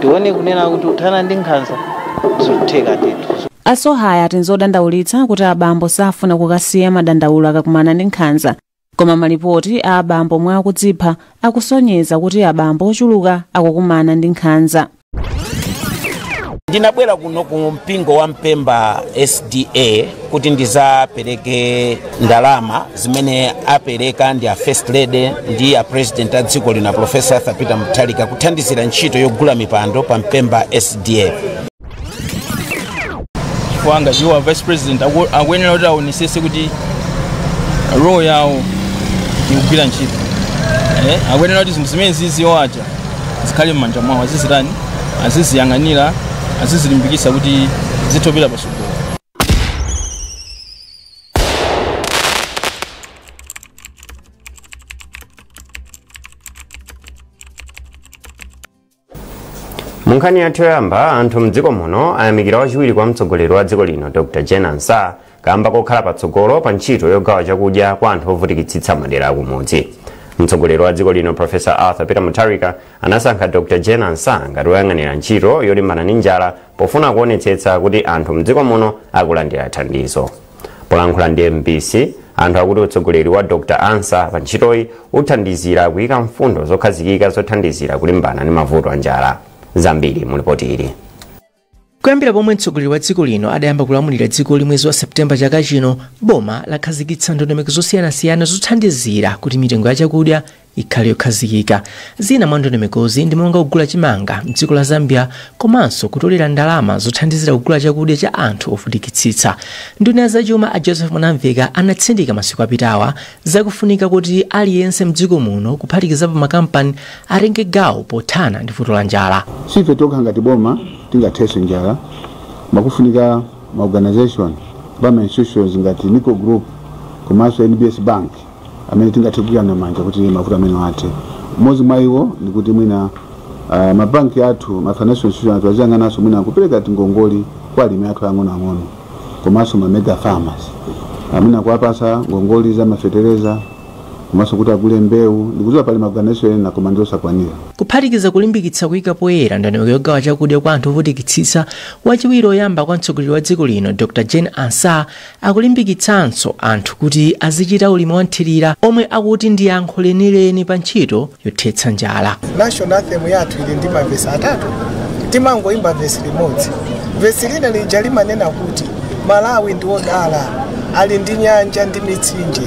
Tione kunena kuti kuthana ndi nkhanza zikutheka ndithu. Asohaya ati nzodandaulitsa kuti abambo safuna kukasiya madandaulo akakumana ndi nkhanza, koma malipoti a abambo omwe akudzipha akusonyeza kuti abambo ochuluka akukumana ndi nkhanza. Ndinabwera kuno ku mpingo wa Mpemba SDA kuti ndizapereke ndalama zimene apereka ndi a First Lady ndi a President a dziko lino, Professor Arthur Peter Mutharika, kuthandizira ntchito yogula mipando pa Mpemba SDA. Chifukwa ngati iwo a Vice President akuyenera kuti aonesese kuti role yawo ikugwira ntchito, akuyenera kuti zinthu zimene ziziwo aja zikhale m'manja mwawo, azizitani, aziziyang'anira, azizilimbikitsa kuti zitopera pasogolo. Munkhani yathu yoyamba, anthu mdziko muno ayamikira wachiwiri kwa mtsogoleri wa dziko lino Dr. Jane Ansah kamba kokhala patsogolo pa ntchito yogawa chakudya kwa anthu ovutikitsitsa madera akumudzi. Mtsogoleri wa dziko lino Professor Arthur Peter Mutharika anasankha Dr. Jane Ansah ngati woyang'anira ntchito yolimbana ndi njala pofuna kuonetsetsa kuti anthu mdziko muno akulandira thandizo. Polankhula ndi MBC, anthu akuti utsogoleri wa Dr. Ansah pa ntchitoyi uthandizira kuyika mfundo zokhazikika zothandizira kulimbana ndi mavuto a njala. Zambiri mulipoti ili. Kuyambira pomwe mtsogoleri wa dziko lino adayamba kulamulira dziko mwezi wa Septemba chaka chino, boma lakhazikitsa ndondomeko zosiyanasiyana zothandizira kuti mitengo ya chakudya ikhale yokhazikika. Zina mwa ndondomekozi ndi monga kugula chimanga mdziko la Zambia komanso kutolera ndalama zothandizira kugula chakudya cha anthu ovutikitsitsa. Nduna ya zachuma a Joseph Mwanamveka anatsindika masiku apitawa zakufunika kuti aliyense mdziko muno kuphatikizapo makampani atenge gawo pothana ndi vuto la njala. Sife tokha ngati boma tingathetse njala, makufunika ma organization ba institutions ngati Nico Group komanso NBS Bank amene tingathe kugwirana manja kuti mavuto amene athe. Mmodzi mwa iwo ndi kuti mwina mabanki athu, ma financial institution athu aziyang'ananso mwina kupereka tingongoli kwa alimi athu ang'onoang'ono komanso ma mega farmers, amene kuwapasa ngongoli za mafetereza komanso kuti agule mbewu. Ndikudziwa pali ma organization ena koma ndi osakwanira. Kuphatikiza kulimbikitsa kuyika poyera ndondomeko yogawa chakudya kwa anthu ovutikitsitsa, wachiwiri oyamba kwa mtsogoleri wa dziko lino Dr. Jane Ansah akulimbikitsanso anthu kuti azichita ulimi wa nthirira omwe akuti ndi yankho lenileni pa ntchito yothetsa njala. National anthem yathu ili ndi mavesi atatu, timangoimba vesi limodzi. Vesi lina lija limanena kuti Malawi ndi wodala, ali ndi nyanja ndi mitsinje,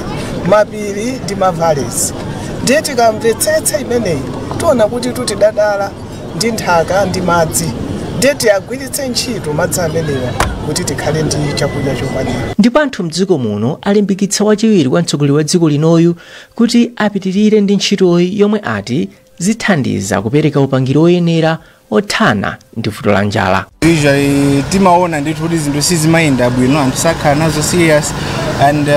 mapiri ndi mavalesi. Ndiye tikamvetsetsa imeneyi tiona kuti tutidadala ndi nthaka ndi madzi, ndiye tiyagwiritse ntchito madzi amenewa kuti tikhale ndi chakudya chokwanira. Ndipo anthu mdziko muno alimbikitsa wachiwiri kwa mtsogoleri wa dziko linoyu kuti apitirire ndi ntchitoyi yomwe ati zithandiza kupereka upangiri oyenera othana ndi vuto la njala. Usually timaona ndithu kuti zinthu sizimayenda bwino, anthu sakhala nazo serious and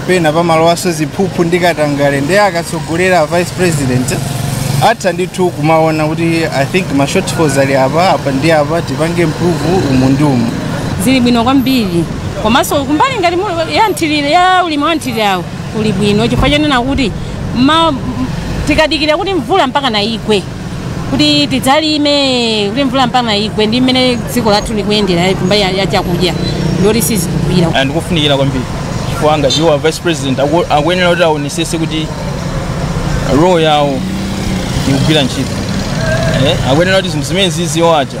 pena pamalowaso ziphuphu ndi katangale. Ndiye akatsogolera Vice President atha ndithu kumaona kuti I think ma shortfalls ali apa, apa ndi apa, tipange improve umu ndi umu. Zili bwino kwambiri, komanso kumbali ngati ya nthirira, ya ulimi wa nthirirawo uli bwino, chifukwa chonena kuti tikadikira kuti mvula mpaka na igwe kuti tidzalime, kuti mvula mpaka na igwe ndi mmene dziko lathu likuyendera kumbali ya chakudya ndoti sizikugwira. Ndikufunikira kwambiri chifukwa ngati iwo a Vice President akuyenera kuti aonesese kuti role yawo ikugwira ntchito, akuyenera kuti zinthu zimene ziziwo aja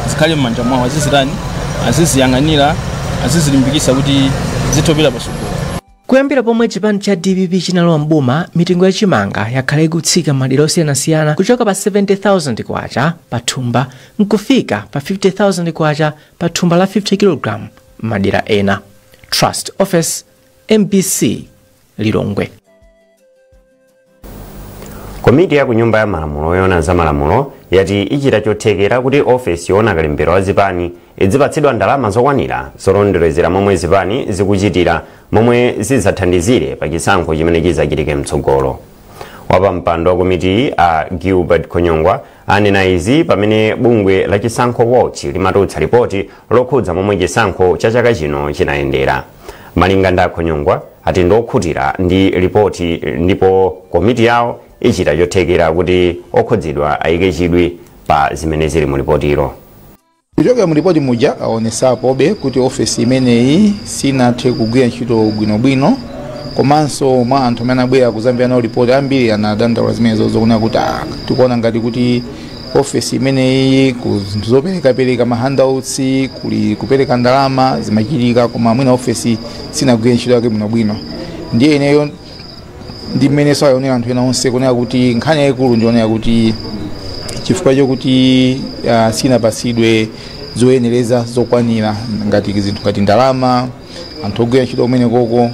zikhale m'manja mwawo, azizitani, aziziyang'anira, azizilimbikitsa kuti zitopera pasogolo. Kuyambira pomwe chipani cha DPP chinalowa mboma, mitengo ya chimanga yakhala ikutsika madera osiyanasiyana kuchoka pa 70,000 kwacha pa thumba nkufika pa 50,000 kwacha pa thumba la 50 kg madera ena. Trust Office, MBC, Lilongwe. Komiti ya ku Nyumba ya Malamulo yoona za malamulo yati ichita chothekera kuti ofesi yoona kalembera wa zipani idzipatsidwa ndalama zokwanira zolondolezera momwe zipani zikuchitira momwe zidzathandizire pa chisankho chimene chidzachitike mtsogolo. Wapampando wa komitiyi a Gilbert Khonyongwa anena izi pamene bungwe la Chisankho Watch limatulutsa ripoti lokhudza momwe chisankho cha chaka chino chinayendera. Malinga ndi Khonyongwa, ati ndiokhutira ndi ripoti ndipo komiti yawo ichita chothekera kuti okhudzidwa ayike chidwi Pa zimene zili mu lipotilo. Kuchokera mu ripoti muja aonesapobe kuti ofesi imeneyi sinathe kugwira ntchito bwinobwino, komanso mwa anthu amene abwera kuzambira nawo ripoti ambiri anadandaula zimenezo zokunena kuti tikuona ngati kuti ofesi imeneyi ku zinthu zoperekapereka ma handouts, kuli kupereka ndalama zimachitika, koma mwina ofesi sinagwire ntchito yake bwinobwino. Ndiye ineyo ndi mmenenso ayonera anthu ena onse kunena kuti nkhani yayikulu ndionera kuti chifukwa chokuti sinapasidwe zoyenereza zokwanira ngati zinthu ngati ndalama, anthu ogwira ntchito kumene koko.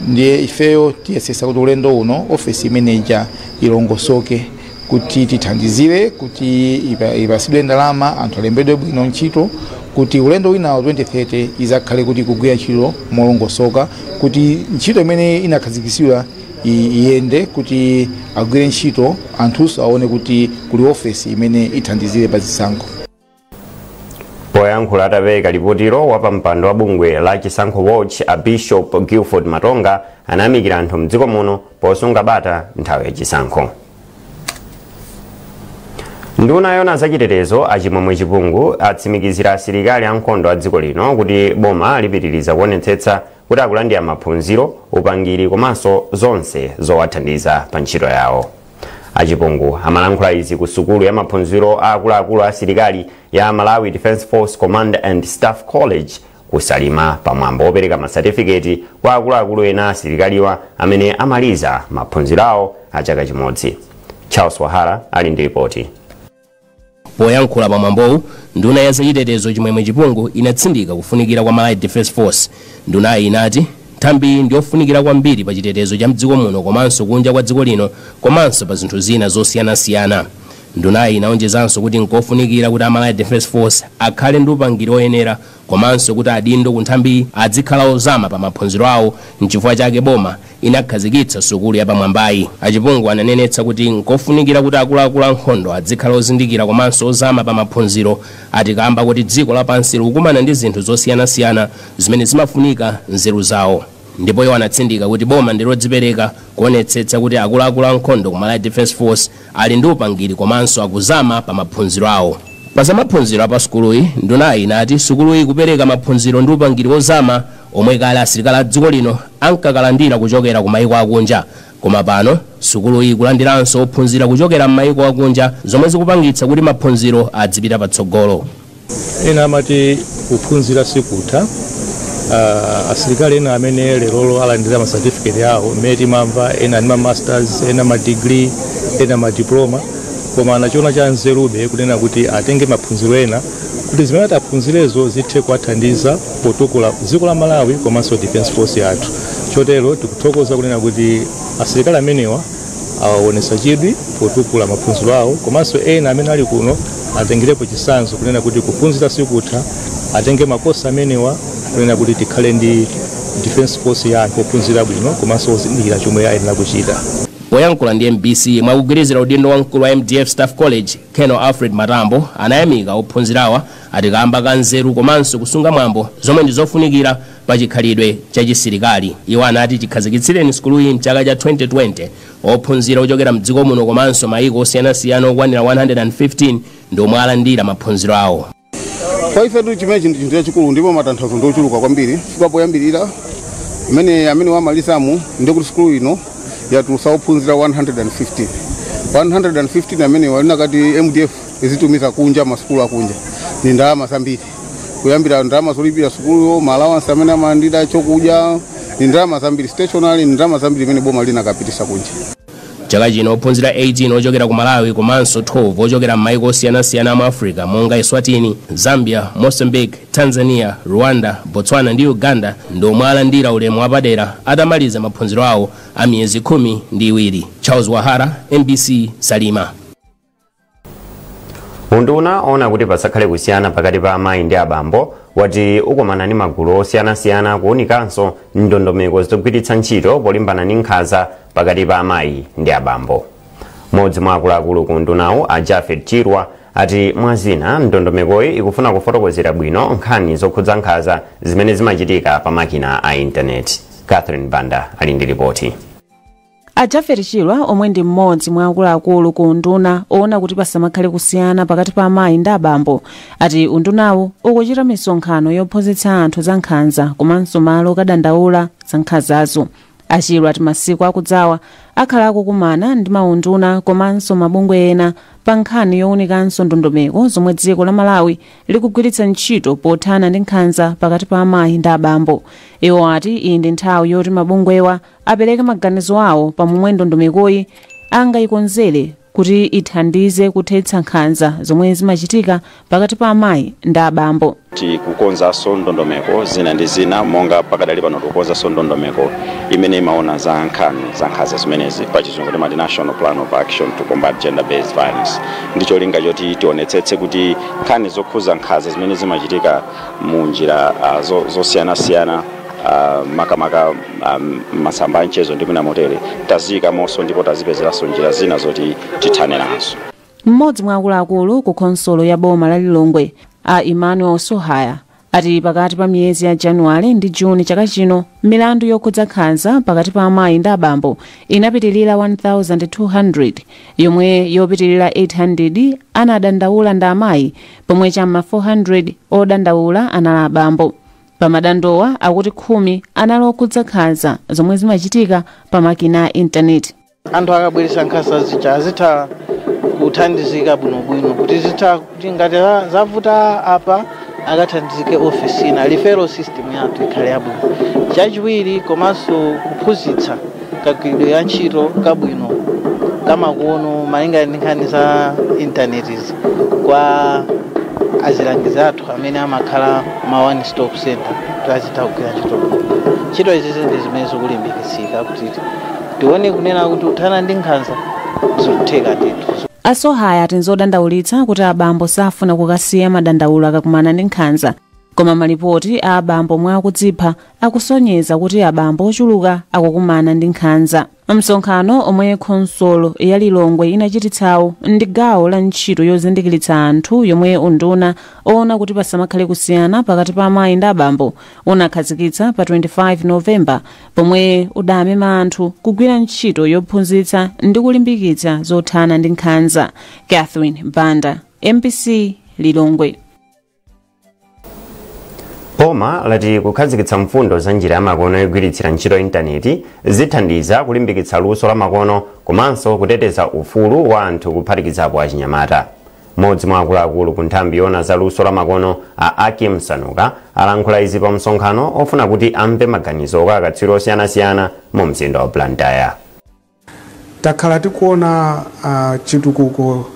Ndiye ifeyo tiyesesa kuti ulendo uno ofesi imeneja ilongosoke kuti tithandizire kuti ipasidwe ndalama, anthu alembedwe bwino ntchito, kuti ulendo wina wa 2030 izakhale kuti kugwira ntchito molongosoka, kuti ntchito imene inakhazikitsidwa iyende, kuti agwire ntchito anthunso aone kuti kuli ofesi imene ithandizire pa zisankho. Poyankhula atapereka lipotilo, wapampando wa bungwe la Chisankho Watch a Bishop Guilford Matonga anayamikira anthu mdziko muno posunga bata nthawi ya chisankho. Nduna yona zachitetezo a Chimwemwe Chipungu atsimikizira asilikali ankhondo a dziko lino kuti boma lipitiriza kuonetsetsa kuti akulandira maphunziro, upangiri komanso zonse zowathandiza pa ntchito yawo. Achipungu amalankhula izi ku sukulu ya maphunziro a akuluakulu a asilikali ya Malawi Defence Force Command and Staff College kusalima, pamwambo wopereka masatifiketi kwa akuluakulu ena asilikaliwa amene amaliza maphunziro awo a chaka chimodzi. Charles Wahara ali ndi ripoti. Poyankhula pamwambowu, nduna ya zachitetezo Chimwemwe Chipungu inatsindika kufunikira kwa Malawi Defence Force. Ndunayi inati nthambi ndiyofunikira kwambiri pa chitetezo cha mdziko muno komanso kunja kwa dziko lino, komanso pa zinthu zina zosiyanasiyana. Ndunayi inaonjezanso kuti nkofunikira kuti Amalawi Defence Force akhale ndi upangiri oyenera, komanso kuti adindo ku nthambi adzikhala ozama pa maphunziro awo, nchifukwa chake boma inakhazikitsa sukulu yapamwambayi. Achipungu ananenetsa kuti nkofunikira kuti akuluakulu ankhondo adzikhala ozindikira komanso ozama pa maphunziro, atikamba kuti dziko lapansi likukumana ndi zinthu zosiyanasiyana zimene zimafunika nzeru zawo. Ndipo iwo anatsindika kuti boma ndi lodzipereka kuonetsetsa kuti akuluakulu ankhondo ku Malawi Defence Force ali ndi upangiri komanso akuzama pa maphunziro awo. Pa za maphunziro apa sukuluyi, ndunayi inati sukuluyi kupereka maphunziro ndi upangiri wozama omwe kale asilikali a dziko lino ankakalandira kuchokera ku mayiko akunja, koma pano sukuluyi ikulandiranso ophunzira kuchokera m'mayiko akunja, zomwe zikupangitsa kuti maphunziro adzipita patsogolo. Ena amati kuphunzira sikutha. Asilikali ena amene lerolo alandira masatifiketi awo, mmene timamva, ena ndi ma masters, ena ma degree, ena ma diploma, koma anachiona cha nzerube kunena kuti atenge maphunziro ena kuti zimene ataphunzirezo zithe kuwathandiza potukula dziko la Malawi komanso Defence Force yathu. Chotero tikuthokoza kunena kuti asilikali amenewa awaonesa chidwi potukula maphunziro awo, komanso ena amene ali kuno atengerepo chitsanzo kunena kuti kuphunzira sikutha, atenge makosi amenewa kunena kuti tikhale ndi Defence Force ya anthu ophunzira bwino komanso ozindikira chomwe ayenera kuchita. Poyankhula ndi MBC mwakugwirizira udindo wa mkulu wa MDF Staff College, Colonel Alfred Matambo anayamika ophunzirawa atikamba ka nzeru komanso kusunga mwambo zomwe ndi zofunikira pa chikhalidwe cha chisilikali. Iwo anati chikhazikitsireni sukuluyi mchaka cha 2020, ophunzira ochokera mdziko muno komanso mayiko osiyanasiyana okwanira 115 ndi omwe alandira maphunziro awo. Kwa ifetu chimenechi ndi chinthu chachikulu ndipo matanthauzo ndi ochuluka kwambiri, chifukwa poyambirira amene wamalizamu ndi kuti sukulu ino yatulutsa ophunzira 115. 115 amene walinakati MDF izitumiza kunja, masukulu akunja, ni ndalama zambiri, kuyambira ndalama zolipira sukuluyo, ma allowance amene amalandira, chokudya, ni ndalama zambiri, stationery, ni ndalama zambiri imene boma linakapitisa kunja. Chaka chino ophunzira 18 ochokera ku Malawi komanso 12 ochokera m'mayiko osiyanasiyana mu Africa monga Eswatini, Zambia, Mozambique, Tanzania, Rwanda, Botswana ndi Uganda ndi omwe alandira ulemu wapadera atamaliza maphunziro awo a miyezi 12. Charles Wahara, MBC, Salima. Unduna ona kuti pasakhale kusiyana pakati pa amayi ndi abambo wati ukomana ndi magulu osiyanasiyana kuwunikanso ndondomeko zogwiritsa ntchito polimbana ndi nkhanza pakati pa amayi ndi abambo. Mmodzi mwa akuluakulu ku undunawu, a Jafet Chirwa, ati mwazina ndondomekoyi ikufuna kufotokozera bwino nkhani zokhudza nkhanza zimene zimachitika pa makina a intaneti. Catherine Banda ali ndi ripoti. A Jafet Chilwa, omwe ndi mmodzi mwa akuluakulu ku unduna oona kuti pasamakhale kusiyana pakati pa amayi ndi abambo, ati undunawo ukuchita misonkhano yophunzitsa anthu za nkhanza komanso malo okadandaula za nkhanzazo. Achilwa ati masiku akudzawa akhala akukumana ndi maunduna komanso mabungwe ena pa nkhani yowunikanso ndondomeko zomwe dziko la Malawi likugwiritsa ntchito pothana ndi nkhanza pakati pa amayi ndi abambo. Iwo ati iyi ndi nthawi yoti mabungwewa apereke maganizo awo pamomwe ndondomekoyi angayikonzere kuti ithandize kuthetsa nkhanza zomwe zimachitika pakati pa amayi ndi abambo. Tikukonzanso ndondomeko zina ndi zina, monga pakadali pano tikukonzanso ndondomeko imene imaona za nkhani za nkhanza zimenezi, pachizungu timati National Plan of Action to Combat Gender Based Violence, ndi cholinga choti tionetsetse kuti nkhani zokhuza nkhanza zimene zimachitika mu njira zosiyanasiyana, makamaka masamba a mchezo ndi mwina motere, taziyikamonso ndipo tazipezeranso njira zina zoti tithane nazo. Mmodzi mwa akuluakulu ku khonsolo ya boma la Lilongwe, a Emmanuel Suhaya, ati pakati pa miyezi ya Januwale ndi Juni chaka chino, milandu yokhudza nkhanza pakati pa amayi ndi abambo inapitilira 1200, yomwe yopitilira 800 anadandaula ndi amayi, pomwe cham'ma 400 odandaula anali abambo. Pamadandowa akuti 10 anali okhudza nkhanza zomwe zimachitika pa makina a intaneti. Anthu akabweretsa nkhanza zija azitha kuthandizika bwinobwino, kuti zitha kuti ngati zavuta apa akathandizike ofisi ina, referral system yathu ikhale yabwino. Chachiwiri, komanso kuphunzitsa kagwiridwe ya ntchito kabwino kamakono malingana ndi nkhani za intanetizi kwa azilangizi athu amene amakhala ma one stop center, kuti azitha kugwira ntchito bwino. Ntchito izizi ndi zimene zikulimbikitsika kuti tione kunena kuti kuthana ndi nkhanza zikutheka ndithu. Asohaya ati nzodandaulitsa kuti abambo safuna kukasiya madandaulo akakumana ndi nkhanza, koma malipoti a abambo mwa akudzipha akusonyeza kuti abambo ochuluka akukumana ndi nkhanza. Msonkhano omwe khonsolo ya Lilongwe inachititsawo ndi gawo la ntchito yozindikiritsa anthu yomwe unduna oona kuti pasamakhale kusiyana pakati pa amayi ndi abambo unakhazikitsa pa 25 Novemba, pomwe udamema anthu kugwira ntchito yophunzitsa ndi kulimbikitsa zothana ndi nkhanza. Catherine Banda, MBC, Lilongwe. Boma lati kukhazikitsa mfundo za njira yamakono yogwiritsira ntchito intaneti zithandiza kulimbikitsa luso la makono komanso kuteteza ufulu wa anthu, kuphatikizapo achinyamata. Mmodzi mwa akuluakulu ku nthambi yoona za luso la makono, a Akim Sanuka, alankhula izi pa msonkhano ofuna kuti amve maganizo kwa akatswiri osiyanasiyana mu mzinda wa Blantyre. Takhala tikuona chitukuko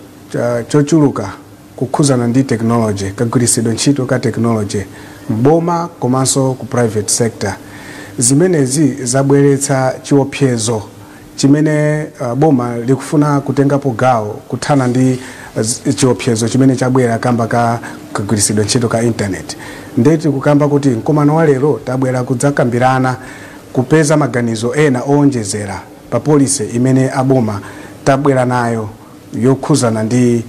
chochuluka kukhuzana ndi technology, kagwiritsidwe ntchito ka technology mboma komanso ku private sector. Zimenezi zabweretsa chiopsezo chimene boma likufuna kutengapo gawo kuthana ndi chiopsezo chimene chabwera kamba ka kagwiritsidwe ntchito ka internet. Ndeti kukamba kuti mkumano wa lero tabwera kudzakambirana, kupeza maganizo ena owonjezera pa policy imene aboma tabwera nayo yokhuzana ndi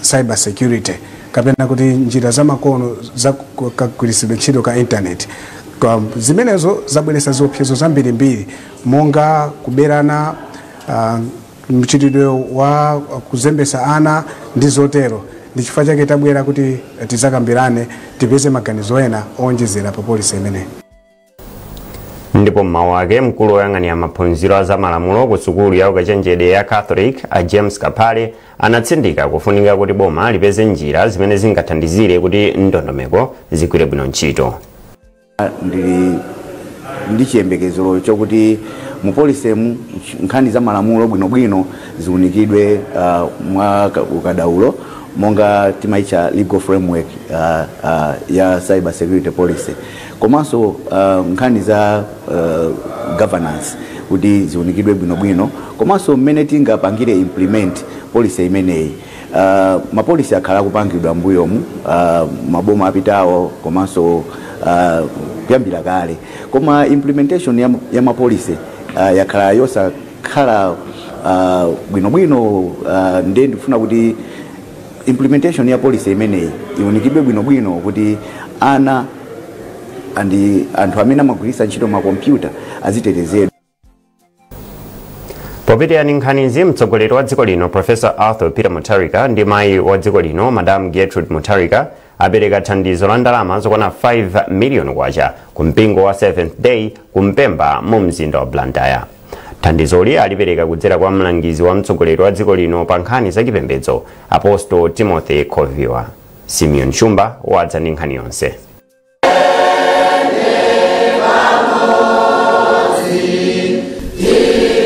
cyber security, kapena kuti njira zamakono za kagwiritsidwe ntchito ka internet. Zimenezo zabweretsa ziopsezo zambirimbiri, monga kuberana, mchitidwe wa kuzembesa ana ndi zotero. Ndi chifukwa chake tabwera kuti tidzakambirane, tipeze maganizo ena owonjezera pa policy imeneyi. Ndipo mmawu ake, mkulu woyang'anira maphunziro a zamalamulo ku sukulu ya ukachenjede ya Catholic, a James Kaphale, anatsindika kufunika kuti boma lipeze njira zimene zingathandizire kuti ndondomeko zigwire bwino ntchito. Ndili ndi chiyembekezero chokuti mu policymu nkhani za malamulo bwinobwino ziunikidwe mwa ukadaulo, monga timaitcha legal framework ya cyber security policy, komanso nkhani za governance kuti ziunikidwe bwinobwino, komanso mmene tingapangire implement policy imeneyi. Mapolicy akhala akupangidwa mbuyomu, maboma apitawo komanso kuyambira kale, koma implementation ya mapolicy yakhala yosakhala bwinobwino. Ndiye ndikufuna kuti implementation ya policy imeneyi iunikidwe bwinobwino kuti ana andi anthu amene amagwiritsa ntchito makompyuta azitetezedwa. Popitira ndi nkhanizi, mtsogoleri wa dziko lino Professor Arthur Peter Mutharika ndi mayi wa dziko lino Madam Gertrude Mutharika apereka thandizo la ndalama zokwana 5 million kwacha ku mpingo wa Seventh Day kumpemba mu mzinda wa Blantyre. Thandizoli alipereka kudzera kwa mlangizi wa mtsogoleri wa dziko lino pa nkhani zachipembedzo, Apostle Timothy Khoviwa. Simeon Shumba wadza ndi nkhani yonse.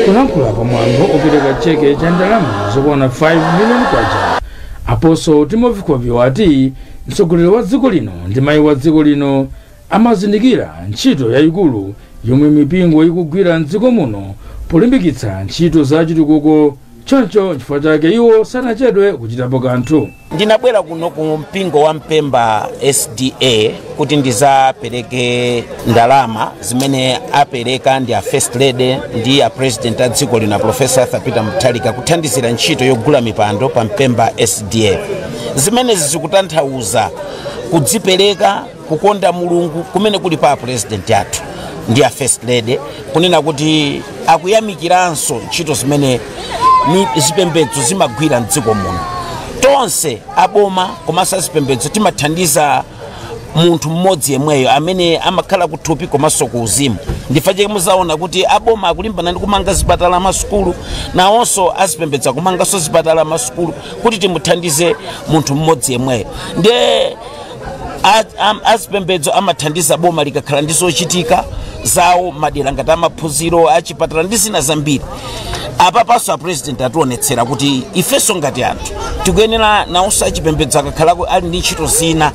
Kulankhula pamwambo opereka cheke cha ndalama zokwana 5 million kwacha, Apostle Timothy Khoviwa ati mtsogoleri wa dziko lino ndi mayi wa dziko lino amazindikira ntchito yayikulu yomwe mipingo ikugwira mdziko muno polimbikitsa ntchito za chitukuko. Choncho chifukwa chake iwo sanachedwe kuchitapo kanthu. Ndinabwera kuno ku mpingo wa Mpemba SDA kuti ndizapereke ndalama zimene apereka ndi a First Lady ndi a President a dziko lino Professor Arthur Peter Mutharika kuthandizira ntchito yogula mipando pa Mpemba SDA. Zimenezi zikutanthauza kudzipereka, kukonda Mulungu kumene kuli pa President athu ndi a First Lady, kunena kuti akuyamikiranso ntchito zimene zipembedzo zimagwira mdziko muno. Tonse aboma komanso azipembedzo timathandiza munthu mmodzi yemweyo amene amakhala kuthupi komanso ku uzimu. Ndifa chake muzaona kuti aboma akulimbana ndi kumanga zipatala masukulu, nawonso azipembedza kumanganso zipatala masukulu kuti timuthandize munthu mmodzi yemweyo. Ndiye azipembedzo amathandiza boma likakhala ndi zochitika zawo madera ngati amaphunziro achipatala ndi zina zambiri. Apapanso a President ationetsera kuti ifenso ngati anthu tikuyenera nawonso achipembedzo akakhalako ali ndi ntchito zina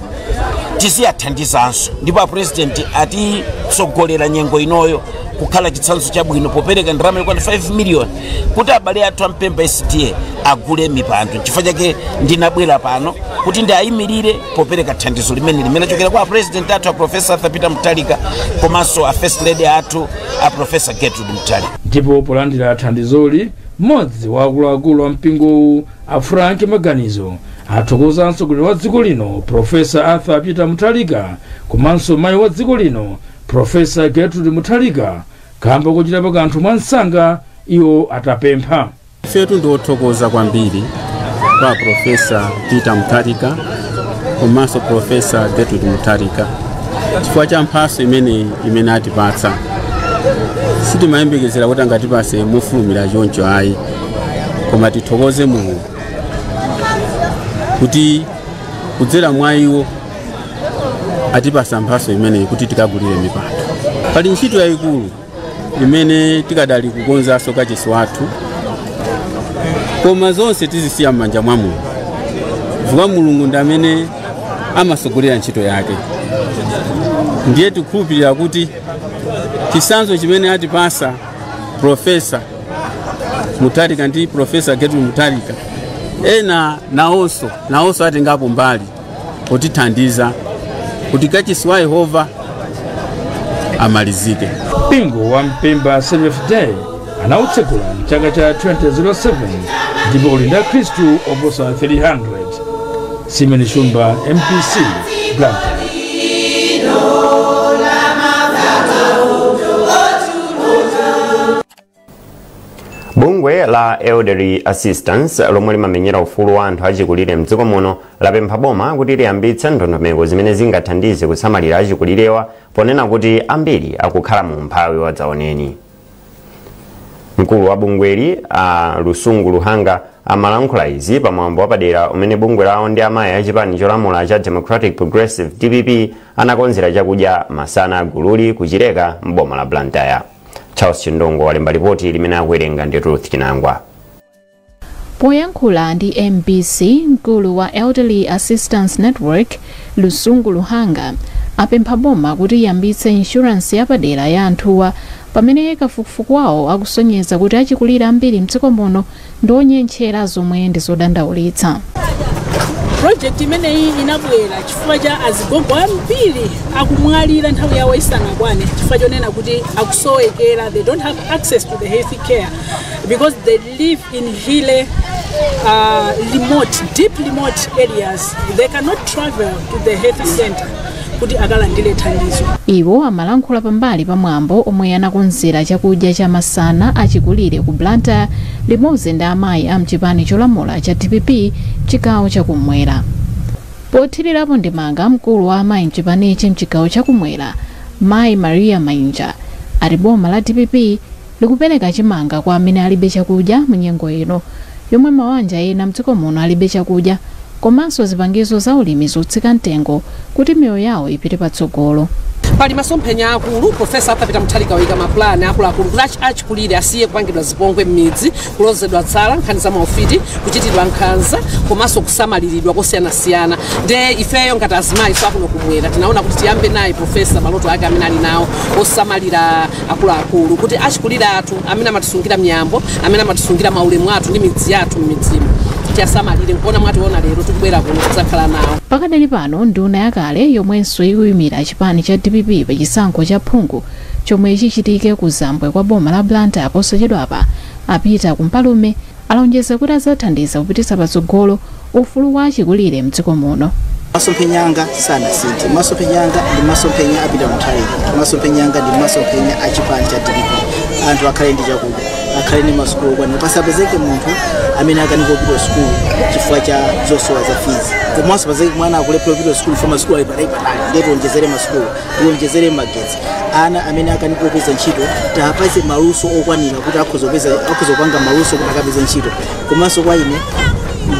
tiziyathandizanso. Ndipo a President atitsogolera nyengo inoyo kukhala chitsanzo chabwino popereka ndalama yokwana 5 million kuti abale athu a Mpemba SDA agule mipando. Chifukwa chake ndinabwera pano kuti ndiayimirire popereka thandizo limene lachokera kwa President athu a Professor Arthur Peter Mutharika komanso a First Lady athu a Professor Gertrude Mutharika. Ndipo polandira thandizoli, mmodzi wa akuluakulu a mpingowu a Frank Maganizo athokoza mtsogoleri wa dziko lino Professor Arthur Peter Mutharika komanso mayi wa dziko lino Professor Gertrude Mutharika kamba kochitapo kanthu mwansanga iwo atapempha. Ifetu ndiothokoza kwambiri kwa Professor Peter Mutharika komanso Professor Gertrude Mutharika chifukwa cha mphatso imene atipatsa. Sitimayembekezera kuti angatipase mofulumira choncho ayi, koma tithokoze Mulungu kuti kudzera mwa iwo atipasa mphatso imeneyi kuti tikagulire mipando. Pali ntchito yayikulu imene tikadali kukonzanso kachisi wathu, koma zonse tizisiya m'manja mwa Mulungu, chifukwa Mulungu ndi amene amasogolera ntchito yake. Ndiye tikukhulupirira kuti chitsanzo chimene atipasa Professor Mutharika ndi Professor Gertrude Mutharika, ena nawonso atengapo mbali potithandiza kuti kachisi wa Yehova amalizike. Mpingo wa Mpemba Seventh Day anawutsegula mchaka cha 2007 ndipo uli ndi akhristu oposa 300. Simon Shumba, MBC, Blantyre. Bungwe la Elderly Assistance lomwe limamenyera ufulu wa anthu achikulire mdziko muno lapempha boma kuti liyambitse ndondomeko zimene zingathandize kusamalira achikulirewa, ponena kuti ambiri akukhala mu umphawi wadzaoneni. Mkulu wa bungweli a Lusungu Luhanga amalankhula izi pamwambo wapadera umene bungwe lawo ndi amayi achipani cholamula cha Democratic Progressive DPP anakonzera chakudya masana agululi kuchileka mboma la Blantyre. Charles Chindongo walemba ripoti limene akuwerenga ndi Ruth Chinangwa. Poyankhula ndi MBC, mkulu wa Elderly Assistance Network Lusungu Luhanga apempha boma kuti iyambitse insurance yapadera ya anthuwa pamene kafukufuku wawo akusonyeza kuti achikulire ambiri mdziko muno ndi onyentchera zomwe ndi zodandaulitsa. Project imeneyi inabwera chifukwa cha azigogo ambiri akumwalira nthawi yawo isanakwane, chifukwa chonena kuti akusowekera, they don't have access to the health care because they live in hilly, remote, deep remote areas. They cannot travel to the health center. kuti akalandire thandizo. Iwo amalankhula pambali pa mwambo omwe anakonzera chakudya cha masana achikulire ku Blantyre limodzi ndi amayi a mchipani cholamula cha DPP chigawo chakumwera. Pothirirapo ndemanga, mkulu wa amayi mchipanichi mchigawo chakumwera, Mayi Maria Mainja, ati boma la DPP likupereka chimanga kwa amene alibe chakudya mu nyengo ino yomwe mabanja ena mdziko muno alibe chakudya, komanso zipangizo za ulimi zotsika mtengo kuti miyoyo yawo ipite patsogolo. Pali masomphenya akulu. Professor Arthur Peter Mutharika wayika mapulani akuluakulu kuti achikulire asiye kupangidwa zipongwe m'midzi, kulozedwa tsala, nkhani za maufiti, kuchitidwa nkhanza komanso kusamaliridwa kosiyanasiyana. Nde ifeyo ngati azimayi so akuno kumwera tinaona kuti tiyambe naye professor maloto ake amene ali nawo osamalira akuluakulu, kuti achikulire athu amene amatisungira miyambo, amene amatisungira maulemu athu ndi midzi yathu m'midzimo, tiyasamalire. Nkuona mwationa lero tikubwera kuno kudzakhala nawo. Pakadali pano, nduna yakale yomwenso ikuyimira chipani cha DPP pa chisankho cha phungu chomwe chichitike ku Zambwe kwa boma la Blantyre posachedwapa, a Peter Kumpalume, alonjeza kuti adzathandiza kupititsa patsogolo ufulu wa achikulire mdziko muno. Masomphenya anga sanasinthe. Masomphenya anga ndi masomphenya a Peter Mutharika. Masomphenya anga ndi masomphenya a chipani cha DPP. Anthu akhale ndi chakudya, akhale ndi masukulu okwanira, pasapezeke munthu amene akanika kupita sukulu chifukwa cha zosowa za fees, komanso pasapezeke mwana akulephera kupita sukulu chifukwa masukulu ali patali patali. Ndiye tionjezere masukulu, tionjezere magetsi. Ana amene akanika kupeza ntchito, tiwapatse maluso okwanira kuti akhoza kupanga maluso kuti akapeze ntchito. Komanso kwa ine,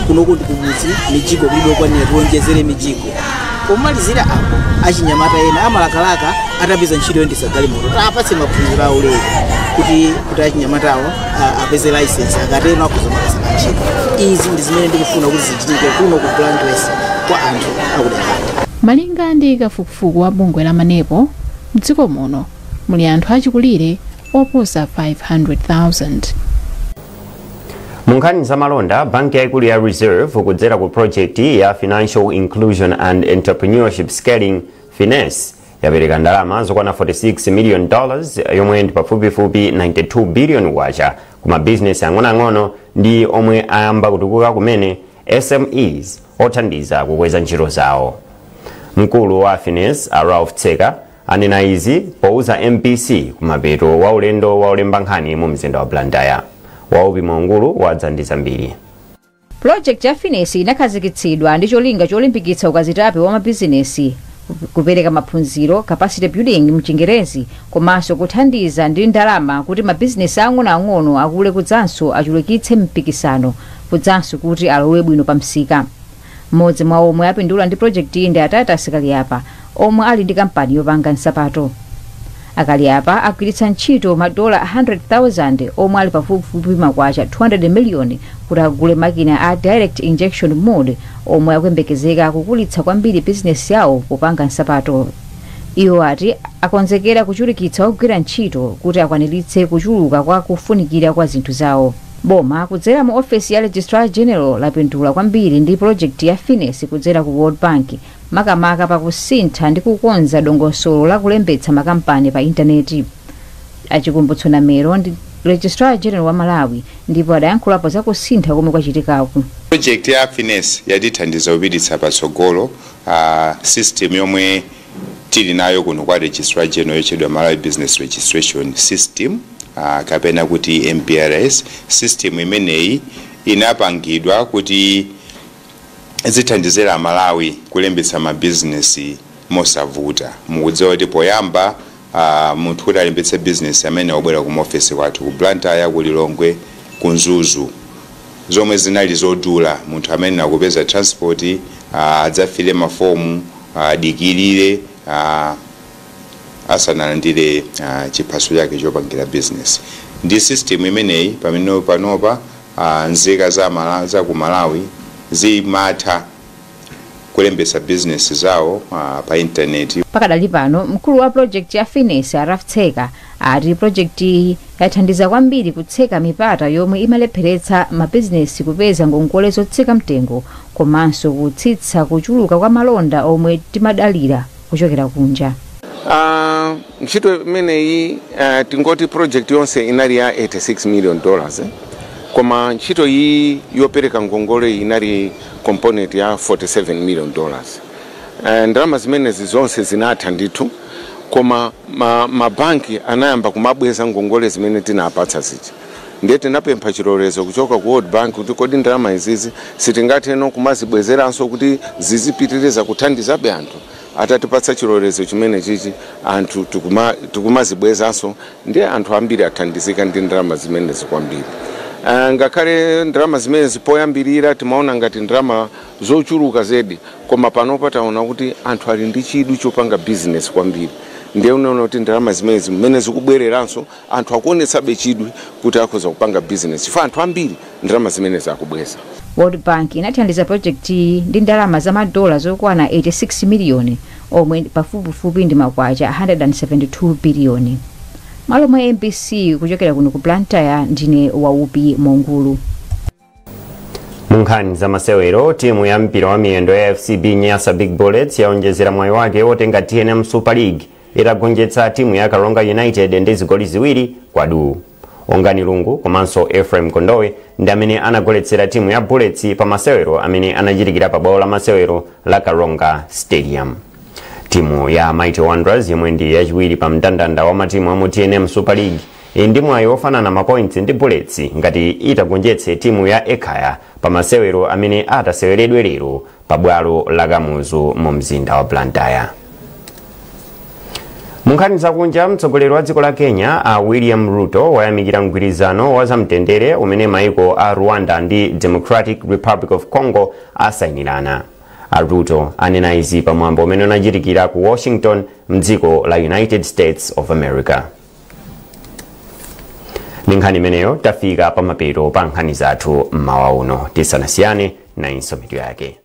kunoku ndi kumudzi, mijigo kulibe okwanira, tionjezere mijigo. Pomalizira apo, achinyamata ena amalakalaka atapeza ntchito yoyendetsa galimoto, tiwapatse maphunziro aulere kuti achinyamatawo apeze license, akatero akhoza makasaka ntchito. Izi ndi zimene ndikufuna kuti zichitike kuno ku Blantyre kwa anthu akuderali. Malinga ndi kafukufuku wa bungwe la MANEPO, mdziko muno muli anthu achikulire oposa 500,000. Mu nkhani za malonda, banki yaikulu ya Reserve kudzera ku project ya Financial Inclusion and Entrepreneurship Scaling, FINESS, yapereka ndalama zokwana $46 million, yomwe ndi pafupifupi 92 billion kwacha, ku mabizinesi ang'onoang'ono ndi omwe ayamba kutukuka kumene, SMEs, othandiza kukweza ntchito zawo. Mkulu wa FINESS, a Ralph Tseka, anena izi pouza MBC kumapeto wa ulendo wa ulemba nkhani mu mzinda wa Blantyre. Waupi Mwaungulu wadza ndi zambiri. Pulojekiti ya FINESS inakhazikitsidwa ndi cholinga cholimbikitsa ukazitape wa mabizinesi, kupereka maphunziro, capacity building mchingerezi, komanso kuthandiza ndi ndalama kuti mabizinesi ang'onoang'ono akule kudzanso achulukitse mpikisano, kudzanso kuti alowe bwino pa msika. Mmodzi mwa omwe apindula ndi project iyi ndi atati Asikaliapa, omwe ali ndi kampani yopanga nsapato. Akaliapa agwiritsa ntchito madola 100,000, omwe ali pafupifupi makwacha 200 miliyoni, kuti agule makina a direct injection mold, omwe akuyembekezeka kukulitsa kwambiri bizinesi yawo popanga nsapato. Iwo ati akonzekera kuchulukitsa ogwira ntchito kuti akwaniritse kuchuluka kwa kufunikira kwa zinthu zawo. Boma kudzera mu ofesi ya Registrar General lapindula kwambiri ndi project ya FINESS kudzera ku World Bank, makamaka pakusintha ndi kukonza dongosolo la kulembetsa makampani pa intaneti. Achikumbutso Namero ndi Registrar General wa Malawi ndipo adayankhulapo za kusintha komwe kwachitikaku. Project ya FINESS yatithandiza kupititsa patsogolo system yomwe tili nayo kuno kwa Registrar General, yotchedwa Malawi Business Registration System, kapena kuti MBRS. System imeneyi inapangidwa kuti zithandizira Malawi kulembetsa mabizinesi mosavuta. Mukudziwa kuti poyamba munthu kuti alembetse business amene wabwera ku office kwathu ku Blantyre, ku Lilongwe, ku Mzuzu, zomwe zinali zodula. Munthu amene akupeza transport, adzafile mafomu, adikirire asanalandire chiphaso chake chopangira business. Ndi system imeneyi pamene panopa nzika za ku Malawi zimatha kulembetsa business zawo pa intaneti. Pakadali pano, mkulu wa project ya FINESS, a Ralph Tseka, ati project iyi yathandiza kwambiri kutseka mipata yomwe imalepheretsa mabizinesi kupeza ngongole zotsika mtengo, komanso kutsitsa kuchuluka kwa malonda omwe timadalira kuchokera kunja. Ntchito imeneyi, tingoti project yonse inali ya $86 million, eh? Koma ntchito iyi yopereka ngongole inali component ya $47 million. Ndalama zimenezi zonse zinatha ndithu, koma mabanki anayamba kumabweza ngongole zimene tinapatsa zija. Ndiye tinapempha chilolezo kuchoka ku World Bank kuti kodi ndalama izizi sitingatheno kumazibwezeranso kuti zizipitiriza kuthandizabe anthu. Atatipatsa chilolezo chimene chichi, anthu tikumazibwezanso, ndiye anthu ambiri athandizika ndi ndalama zimenezi kwambiri. Ngakhale ndalama zimenezi poyambirira timaona ngati ndalama zochuluka zedi, koma panopa taona kuti anthu ali ndi chidwi chopanga business kwambiri. Ndiye unaona kuti ndalama zimenezi mmene zikubwereranso, anthu akuonetsabe chidwi kuti akhoza kupanga business, chifukwa anthu ambiri ndalama zimenezi akubweza. World Bank inathandiza project iyi ndi ndalama za madola zokwana 86 miliyoni, omwe pafupifupi ndi makwacha 172 biliyoni. Malo mwa MBC, kuchokera kuno ku Blantyre, ndine Waupi Mongulu. Mu nkhani za masewero, timu ya mpira wa miyendo ya FCB Nyasa Big Bullets yaonjezera mwayi wake wotenga TNM Super League itagonjetsa timu ya Karonga United ndi zigoli 2-2. Ongani Lungu komanso Ephraim Kondowe ndi amene anagoletsera timu ya Bullets pa masewero amene anachitikira pa bwalo la masewero la Karonga Stadium. Timu ya Mighty Wanderers, yomwe ndi yachiwiri pa mndandanda wa matimu amu TNM Super League, ili ndi mwayi wofanana mapoints ndi Bullets ngati itagonjetse timu ya Ekhaya pa masewero amene ataseweredwe lero pa bwalo la Kamuzu mu mzinda wa Blantyre. Mu nkhani zakunja, mtsogoleri wa dziko la Kenya a William Ruto wayamikira mgwirizano wa zamtendere umene maiko a Rwanda ndi Democratic Republic of Congo asayinirana. A Ruto anena izi pamwambo umene unachitikira ku Washington mdziko la United States of America. Ndi nkhani imeneyo tafika pamapeto pa nkhani zathu mmawa uno. Tisanasiyane, nayinso mitu yake.